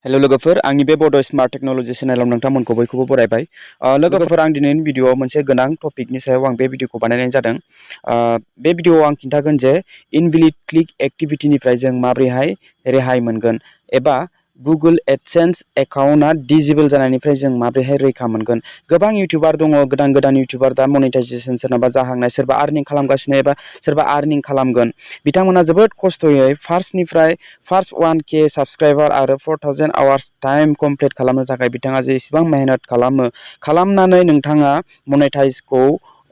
Hello लोगोफोर आंनि बे बड स्मार्ट टेक्नोलॉजी चेनेलाव नोंथांमोनखौ बयखौबो बरायबाय। लोगोफोर आं दिनैनि भिडियोआव मोनसे गोनां टपिकनि सायाव आं बे भिडियोखौ बानायनाय जादों। बे भिडियोआव आं खिन्थागोन जे इनभैलिड क्लिक एक्टिविटीनिफ्राय जों माबोरैहाय रेहाय मोनगोन एबा गुगल एडसेन्स एकाउन्टआ डिसेबल जानायनिफ्राय जों माबोरैहाय रैखा मोनगोन। गोबां इउटिउबार दङ, गोदान इउटिउबार दा मनेटाइजेशन सोरनाबा जाहांनाय, सोरबा आर्निं खालामगासिनो एबा सोरबा आर्निं खालामगोन। बिथांमोना जोबोद खस्थ'यै फार्स्ट 1K साबस्क्राइबार आरो 4000 आवार्स टाइम कमप्लिट खालामनो थाखाय बिथाङा जे इसेबां मेहनत खालामनानै नोंथाङा मनेटाइजखौ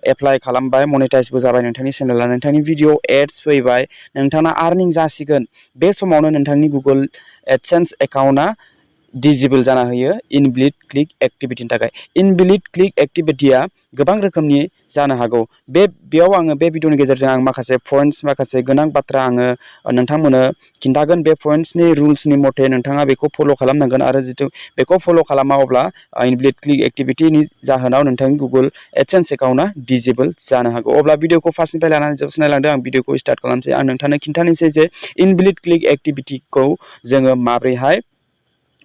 एप्लाइ खालामबाय, मनेटाइजबो जाबाय नोंथांनि चेनेला, नोंथांनि भिडिअ एड्स फैबाय, नोंथाङा आर्निं जासिगोन। बे समावनो नोंथांनि गुगल एडसेन्स एकाउन्टआ डिसेबल जाना होयो इनभैलिड क्लिक एक्टिविटीनि थाखाय। इनभैलिड क्लिक एक्टिविटीया गोबां रोखोमनि जानो हागौ। बेयाव आङो बे भिडिअनि गेजेरजों आं माखासे पइन्ट्स, माखासे गोनां बाथ्रा आङो नोंथांमोननो खिन्थागोन। बे पइन्ट्सनि रुल्सनि मथे नोंथाङा बेखौ फल' खालामनांगोन आरो जितु बेखौ फल' खालामा अब्ला इनभैलिड क्लिक एक्टिविटीनि जाहोनाव नोंथांनि गुगल एडसेन्स एकाउन्टआ डिसेबल जानो हागौ। अब्ला भिडिअखौ फार्स्टनिफ्राय लानानै जोबसिम नायलांदों। आं भिडिअखौ स्टार्ट खालामसै। आं नोंथांनो खिन्थानोसै जे इनभैलिड क्लिक एक्टिविटीखौ जोङो माबोरैहाय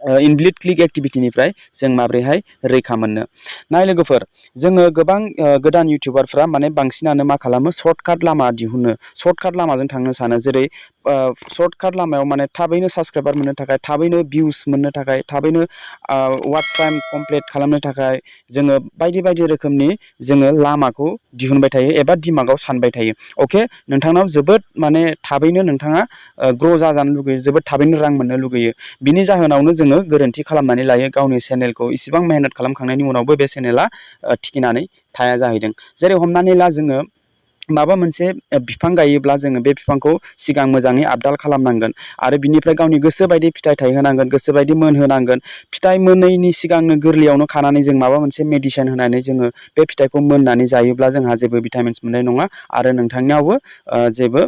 इनभैलिड क्लिक एक्टिविटीनिफ्राय जों माबोरैहाय रैखा मोननो। नाय लोगोफोर, जोङो गोबां गोदान इउटिउबारफ्रा माने बांसिनानो मा खालामो, सर्टकाट लामा दिहुनो, सर्टकाट लामाजों थांनो सानो। जेरै सर्टकाट लामायाव माने थाबैनो साबस्क्राइबार मोननो थाखाय, थाबैनो भिउस मोननो थाखाय, थाबैनो वाच टाइम कमप्लिट खालामनो थाखाय जोङो बायदि रोखोमनि जोङो लामाखौ दिहुनबाय थायो एबा दिमागाव सानबाय थायो। अके, नोंथांनाव जोबोद माने थाबैनो नोंथाङा ग्र' जाजानो लुगैयो, जोबोद थाबैनो रां मोननो लुगैयो। बिनि जाहोनावनो जोङो गोरोन्थि खालामनानै लायो गावनि चेनेलखौ। इसिबां मेहनत खालामखांनायनि उनावबो बे चेनेला थिखिनानै थाया जाहैदों। जेरै हमनानै ला, जोङो माबा मोनसे बिफां गायोब्ला जोङो बे बिफांखौ सिगां मोजाङै आबदाल खालामनांगोन आरो बिनिफ्राय गावनि गोसो बायदि फिथाइ थायहोनांगोन, गोसो बायदि मोनहोनांगोन। फिथाइ मोनैनि सिगांनो गोरलैयावनो खानानै जों माबा मोनसे मेडिसिन होनानै जोङो बे फिथाइखौ मोननानै जायोब्ला जोंहा जेबो भिटामिन्स मोननाय नङा आरो नोंथांनियावबो जेबो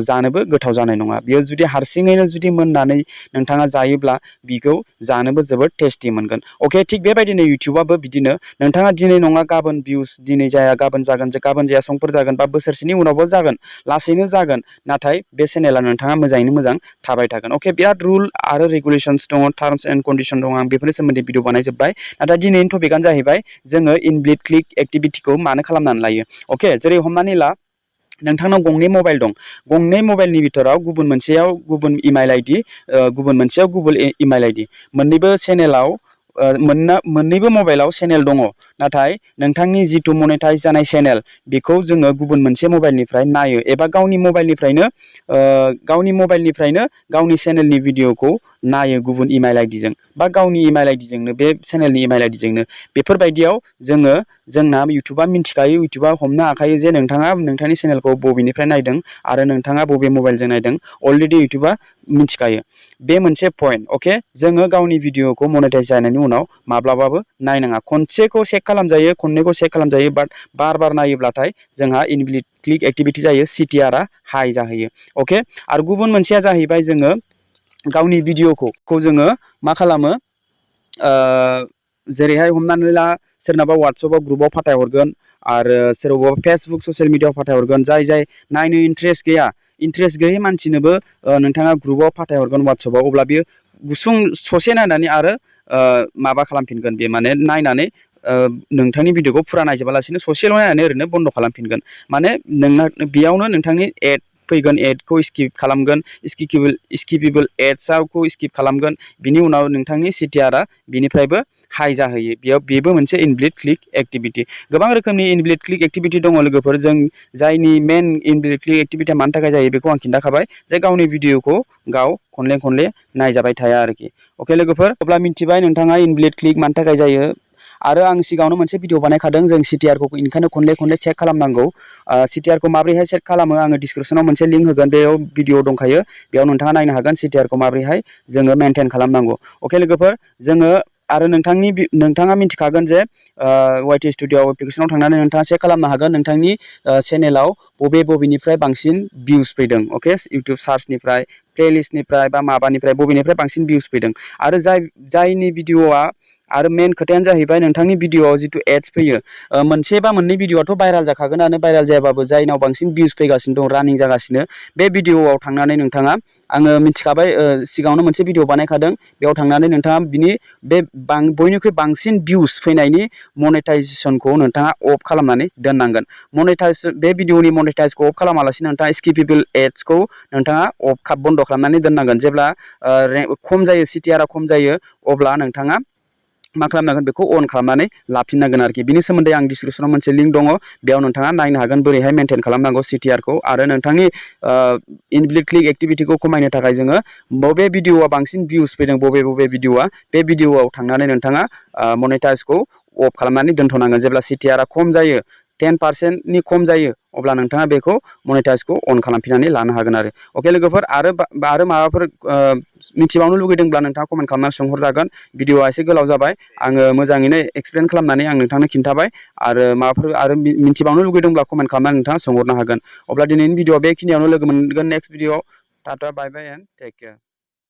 जानोबो गोथाव जानाय नङा। बियो जुदि हारसिङैनो जुदि मोननानै नोंथाङा जायोब्ला बिखौ जानोबो जोबोद टेस्टि मोनगोन। अके, थिग बेबायदिनो इउटिउबाबो बिदिनो। नोंथाङा दिनै नङा गाबोन भिउस, दिनै जाया गाबोन जागोन, गाबोन जाया समफोर जागोन, बा बोसोरसेनि उनावबो जागोन, लासैनो जागोन। नाथाय बे चेनेला नोंथाङा मोजाङैनो मोजां थाबाय थागोन। अके, बिराद रुल आरो रेगुलेसन्स दङ, टार्म्स एन्ड कन्डिसन दङ। आं बेफोरनि सोमोन्दै भिडिअ बानायजोब्बाय। नाथाय दिनैनि टपिकआनो जाहैबाय जोङो इनभैलिड क्लिक एक्टिविटीखौ मानो खालामनानै लायो। अके, जेरै हमनानै ला, नोंथांनाव गंनै मबाइल दं। गंनै मबाइलनि बिथोराव गुबुन मोनसेयाव गुबुन इमेल आइडि, गुबुन मोनसेयाव गुबुन इमेल आइडि, मोननैबो चेनेलाव मोननैबो मबाइलाव चेनेल दङ। नाथाय नोंथांनि जिथु मनेटाइज जानाय चेनेल, बेखौ जोङो गुबुन मोनसे मबाइलनिफ्राय नायो एबा गावनि मबाइलनिफ्रायनो गावनि चेनेलनि भिडिअखौ नायो गुबुन इमेल आइडिजों, बा गावनि इमेल आइडिजोंनो, बे चेनेलनि इमेल आइडिजोंनो। बेफोरबायदियाव जोंना इउटिउबा मिन्थिखायो, इउटिउबा हमनो हाखायो जे नोंथाङा नोंथांनि चेनेलखौ बबेनिफ्राय नायदों आरो नोंथाङा बबे मबाइलजों नायदों। अलरेडि इउटिउबा मिन्थिखायो। बे मोनसे पइन्ट। अके, जोङो गावनि भिडिअखौ मनेटाइज जानायनि उनाव माब्लाबाबो नायनाङा। खनसेखौ चेक खालामजायो, खननैखौ चेक खालामजायो, बाट बार नायोब्लाथाय जोंहा इनभैलिड क्लिक एक्टिविटी जायो, CTR हाई जाहैयो। अके, आरो गुबुन मोनसेया जाहैबाय, जोङो गावनि भिडिअखौ जोङो मा खालामो, जेरैहाय हमनानै ला, सोरनाबा वाट्सएपआव ग्रुपआव फाथायहरगोन आरो सोरबा फेसबुक ससियेल मिडियाआव फाथायहरगोन। जाय नायनो इन्ट्रेस्ट गैयै मानसिनोबो नोंथाङा ग्रुपआव फाथायहरगोन वाट्सएपआव। अब्ला बियो गुसुं ससे नायनानै आरो माबा खालामफिनगोन, बे माने नायनानै नोंथांनि भिडिअखौ फुरा नायजोबालासिनो ससेल' नायनानै ओरैनो बन्द' खालामफिनगोन। माने बेयावनो नोंथांनि एड फैगोन, एडखौ स्किप खालामगोन, स्किपेबल एड्सखौ स्किप खालामगोन। बिनि उनाव नोंथांनि CTR बिनिफ्रायबो हाई जाहैयो। बेबो मोनसे इनभैलिड क्लिक एक्टिविटी। गोबां रोखोमनि इनभैलिड क्लिक एक्टिविटी दङ लोगोफोर। जों जायनि मेन इनभैलिड क्लिक एक्टिविटीया मानि थाखाय जायो बेखौ आं खिन्थाखाबाय, जे गावनि भिडिअखौ गाव खनले नायजाबाय थाया आरोखि। अके लोगोफोर, अब्ला मिन्थिबाय नोंथाङा इनभैलिड क्लिक मानि थाखाय जायो। आरो आं सिगाङावनो मोनसे भिडिअ बानायखादों, जों CTR खौ ओंखायनो खनले चेक खालामनांगौ। CTR खौ माबोरैहाय चेक खालामो आङो डिसक्रिपसनाव मोनसे लिंक होगोन, बेयाव भिडिअ दंखायो, बेयाव नोंथाङा नायनो हागोन CTR खौ माबोरैहाय जोङो मेनटेन खालामनांगौ। अके लोगोफोर, जोङो आरो नोंथाङा मिन्थिखागोन जे YT स्टुडिअ एप्लिकेसनाव थांनानै नोंथाङा चेक खालामनो हागोन नोंथांनि चेनेलाव बबेनिफ्राय बांसिन भिउस फैदों। अके, इउटिउब सार्चनिफ्राय, प्लेलिस्टनिफ्राय, बा माबानिफ्राय बबेनिफ्राय बांसिन भिउस फैदों। आरो जायनि भिडिअआ आरो मेन खोथायानो जाहैबाय नोंथांनि भिडिअआव जिथु एड्स फैयो मोनसे बा मोननै भिडिअआथ' भाइराल जाखागोनानो भाइराल जायाबाबो जायनाव बांसिन भिउस फैगासिनो दं रानिं जागासिनो बे भिडिअआव थांनानै नोंथाङा आङो मिथिखाबाय सिगाङावनो मोनसे भिडिअ बानायखादों बेयाव थांनानै नोंथाङा बिनि बे बयनिख्रुइ बांसिन भिउस फैनायनि मनेटाइजेसनखौ नोंथाङा अफ खालामनानै दोननांगोन बे भिडिअनि मनेटाइजखौ अफ खालामालासिनो नोंथाङा स्किपेबल एड्सखौ नोंथाङा बन्द' खालामनानै दोननांगोन जेब्ला खम जायो CTR खम जायो अब्ला नोंथाङा मा खालामनांगोन बेखौ अन खालामनानै लाफिननांगोन आरोखि बिनि सोमोन्दै आं डिसक्रिपसनाव मोनसे लिंक दङ बेयाव नोंथाङा नायनो हागोन बोरैहाय मेनटेन खालामनांगौ CTR खौ आरो नोंथांनि इनभेलिड क्लिक एक्टिभिटीखौ खमायनो थाखाय जोङो बबे भिडिअआ बांसिन भिउस फैदों बबे भिडिअआ बे भिडिअआव थांनानै नोंथाङा मनेटाइजखौ अफ खालामनानै दोनथ'नांगोन जेब्ला CTR खम जायो 10%नि खम जायो अब्ला नोंथाङा बेखौ मनेटाइजखौ अन खालामफिननानै लानो हागोन आरो अके लोगोफोर आरो माबाफोर मिथिबावनो लुगैदोंब्ला नोंथाङा कमेन्ट खालामनानै सोंहरजागोन भिडिअआ एसे गोलाव जाबाय आङो मोजाङैनो एक्सप्लेन खालामनानै आं नोंथांनो खिन्थाबाय आरो माबाफोर आरो मिथिबावनो लुगैदोंब्ला कमेन्ट खालामनानै नोंथाङा सोंहरनो हागोन अब्ला दिनैनि भिडिअआ बेखिनियावनो लोगो मोनगोन next video tata bye bye and take care